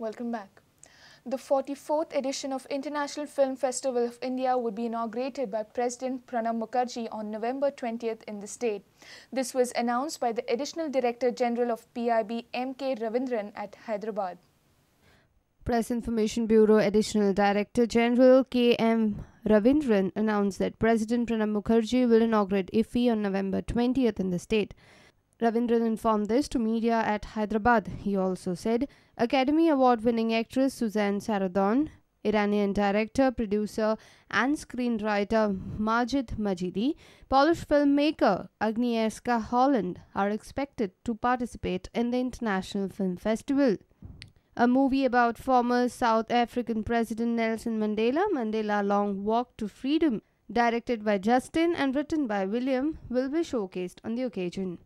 Welcome back. The 44th edition of International Film Festival of India would be inaugurated by President Pranab Mukherjee on November 20th in the state. This was announced by the Additional Director General of PIB M.K. Ravindran at Hyderabad. Press Information Bureau Additional Director General K.M. Ravindran announced that President Pranab Mukherjee will inaugurate IFFI on November 20th in the state. Ravindran informed this to media at Hyderabad. He also said Academy Award-winning actress Suzanne Sarandon, Iranian director, producer and screenwriter Majid Majidi, Polish filmmaker Agnieszka Holland are expected to participate in the International Film Festival. A movie about former South African President Nelson Mandela, Mandela Long Walk to Freedom, directed by Justin and written by William, will be showcased on the occasion.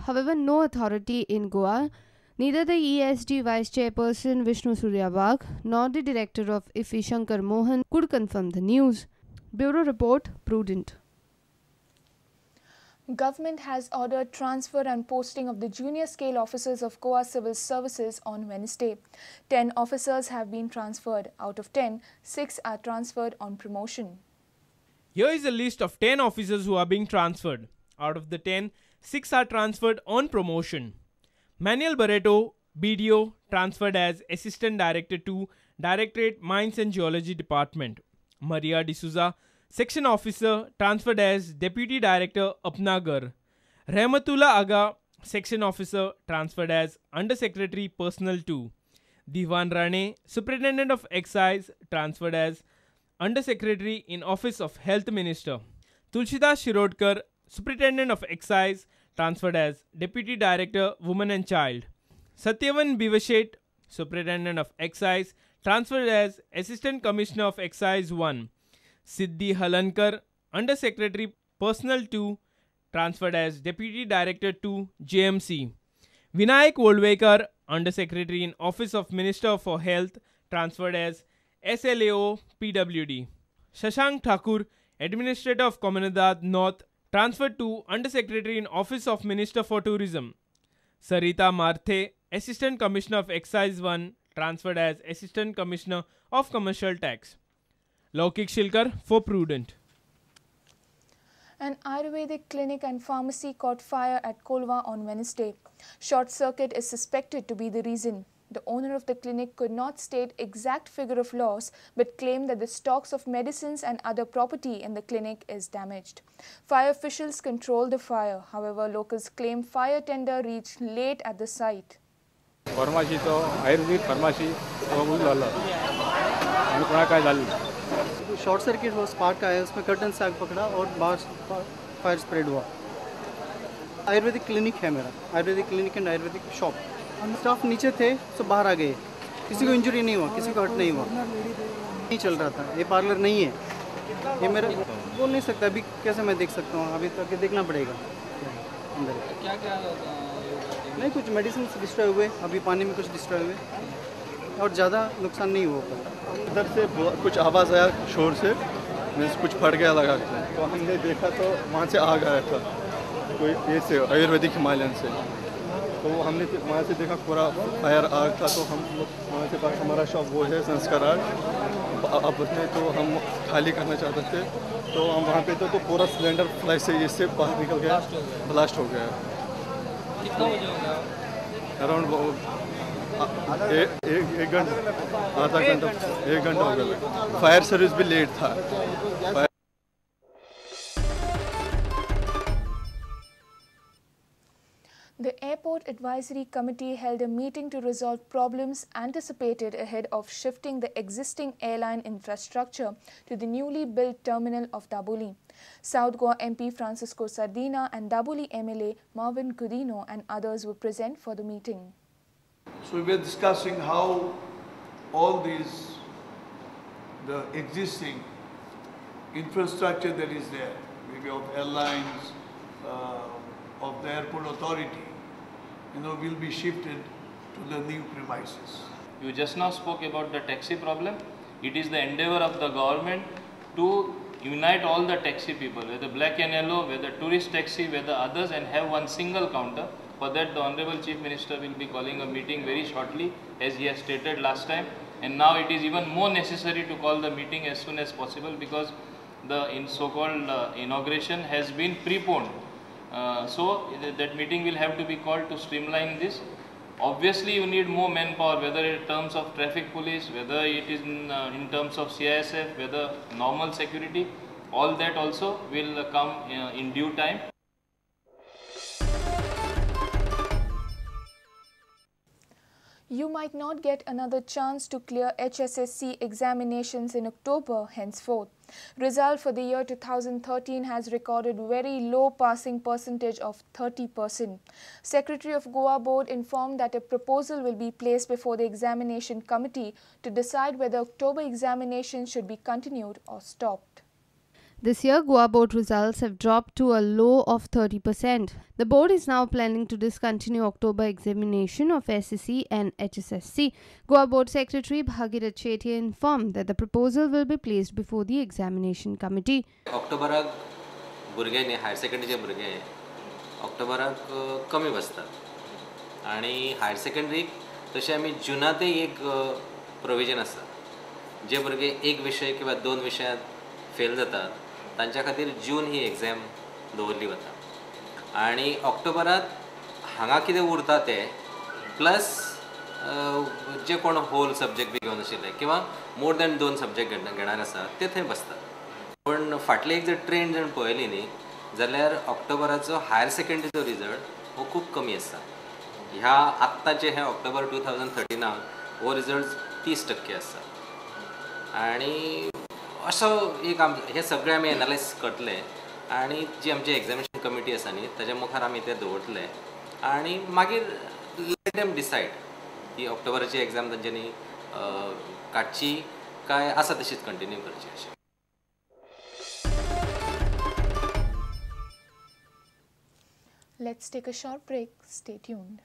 However, no authority in Goa, neither the ESG Vice Chairperson Vishnu Surya Wagh nor the Director of IFFI Shankar Mohan could confirm the news. Bureau Report, Prudent. Government has ordered transfer and posting of the junior scale officers of Goa Civil Services on Wednesday. 10 officers have been transferred. Out of 10, 6 are transferred on promotion. Here is a list of 10 officers who are being transferred. Out of the 10, 6 are transferred on promotion. Manuel Barreto, BDO, transferred as Assistant Director to Directorate Mines and Geology Department. Maria D'Souza, Section Officer, transferred as Deputy Director, Apnagar. Rahmatullah Aga, Section Officer, transferred as Under Secretary, Personnel 2. Diwan Rane, Superintendent of Excise, transferred as Under Secretary in Office of Health Minister. Tulsidas Shirodkar, Superintendent of Excise, transferred as Deputy Director, Woman and Child. Satyavan Bivashet, Superintendent of Excise, transferred as Assistant Commissioner of Excise 1. Siddhi Halankar, Under Secretary, Personnel 2, transferred as Deputy Director 2, JMC. Vinayak Volvekar, Under Secretary in Office of Minister for Health, transferred as SLAO PWD. Shashank Thakur, Administrator of Comunidad North, transferred to Under Secretary in Office of Minister for Tourism. Sarita Marthe, Assistant Commissioner of Excise 1, transferred as Assistant Commissioner of Commercial Tax. Laukik Shilkar for Prudent. An Ayurvedic clinic and pharmacy caught fire at Kolwa on Wednesday. Short circuit is suspected to be the reason. The owner of the clinic could not state exact figure of loss but claimed that the stocks of medicines and other property in the clinic is damaged. Fire officials controlled the fire. However, locals claim fire tender reached late at the site. Pharmacy तो Ayurvedic pharmacy झालं आणि कोणा काय झालं. Short circuit हुआ, spark आया, उसमें curtain से आग पकड़ा और बाहर फायर स्प्रेड हुआ. आयुर्वेदिक क्लिनिक है मेरा, Ayurvedic clinic and Ayurvedic shop. हम स्टाफ नीचे थे तो बाहर आ गए, किसी को इंजरी नहीं हुआ, किसी को हर्ट नहीं हुआ. नहीं चल रहा था, ये पार्लर नहीं है, ये मेरा बोल नहीं सकता अभी, कैसे मैं देख सकता हूँ, अभी तो देखना पड़ेगा अंदर क्या क्या. नहीं, कुछ मेडिसिन डिस्ट्रॉय हुए, अभी पानी में कुछ डिस्ट्रॉय हुए और ज़्यादा नुकसान नहीं हुआ. इधर से कुछ आवाज़ आया शोर से, मीन्स कुछ फट गया लगा, तो हमने देखा तो वहाँ से आग आया था, कोई ये से आयुर्वेदिक हिमालयन से, तो हमने वहाँ से देखा पूरा फायर आग था. तो हम लोग वहाँ से पास हमारा शॉप वो है संस्कार आर्ट, अब उसमें तो हम खाली करना चाहते थे, तो हम वहाँ पे थे तो पूरा सिलेंडर फ्लाई से इससे बाहर निकल गया, ब्लास्ट हो गया. कितना बजे हो गया? अराउंड एक घंटा, आधा घंटा, एक घंटा हो गया. फायर सर्विस भी लेट था. The Airport Advisory Committee held a meeting to resolve problems anticipated ahead of shifting the existing airline infrastructure to the newly built terminal of Dabolim. South Goa MP Francisco Sardinha and Dabolim MLA Marvin Godinho and others were present for the meeting. So we were discussing how all these, the existing infrastructure that is there, maybe of airlines, of the airport authority, you know, will be shifted to the new premises. You just now spoke about the taxi problem. It is the endeavor of the government to unite all the taxi people, whether black and yellow, whether tourist taxi, whether others, and have one single counter. For that, the Honorable Chief Minister will be calling a meeting very shortly, as he has stated last time. And now it is even more necessary to call the meeting as soon as possible, because the so-called inauguration has been preponed. So that meeting will have to be called to streamline this. Obviously, you need more manpower, whether in terms of traffic police, whether it is in terms of CISF, whether normal security, all that also will come in due time. You might not get another chance to clear HSSC examinations in October henceforth. Result for the year 2013 has recorded very low passing percentage of 30%. Secretary of Goa Board informed that a proposal will be placed before the examination committee to decide whether October examinations should be continued or stopped. This year, Goa Board results have dropped to a low of 30%. The board is now planning to discontinue October examination of SSC and HSSC. Goa Board Secretary Bhagirath Chetty informed that the proposal will be placed before the examination committee. ऑक्टोबराक भुरगे न्ही higher सेकंडरीचे भुरगे ऑक्टोबराक कमी बसतात आनी higher सेकंडरीक तशें आमी जुनांतय एक provision आसा, जे भुरगे एक विशय किंवा दोन विशयांत फेल जातात तांच्या खातीर जून ही एग्जाम दवरली वता आनी ऑक्टोबरांत हांगा कितें उरता ते प्लस जे कोण होल सब्जेक्ट बी घेवन आशिल्ले किंवा मोर दॅन दोन सब्जेक्ट घेणार आसा ते थंय बसतात. पूण फाटली एक जर ट्रेंड जर पळयली न्ही जाल्यार ऑक्टोबराचो हायर सेकंडरीचो रिजल्ट हो खूब कमी आसा. ह्या आत्ताचे हे ऑक्टोबर 2013 हो रिजल्ट 30% आसा आनी असो एक हे सगळे आमी एनालायज करतले आनी जी आमची एग्जामिनेशन कमिटी आसा न्ही ताच्या मुखार आमी ते दवरतले आनी मागीर लेट देम डिसायड की ऑक्टोबराची एग्जाम तांच्यांनी काडची काय आसा तशीच कंटिन्यू करची अशें. Let's take a short break. Stay tuned.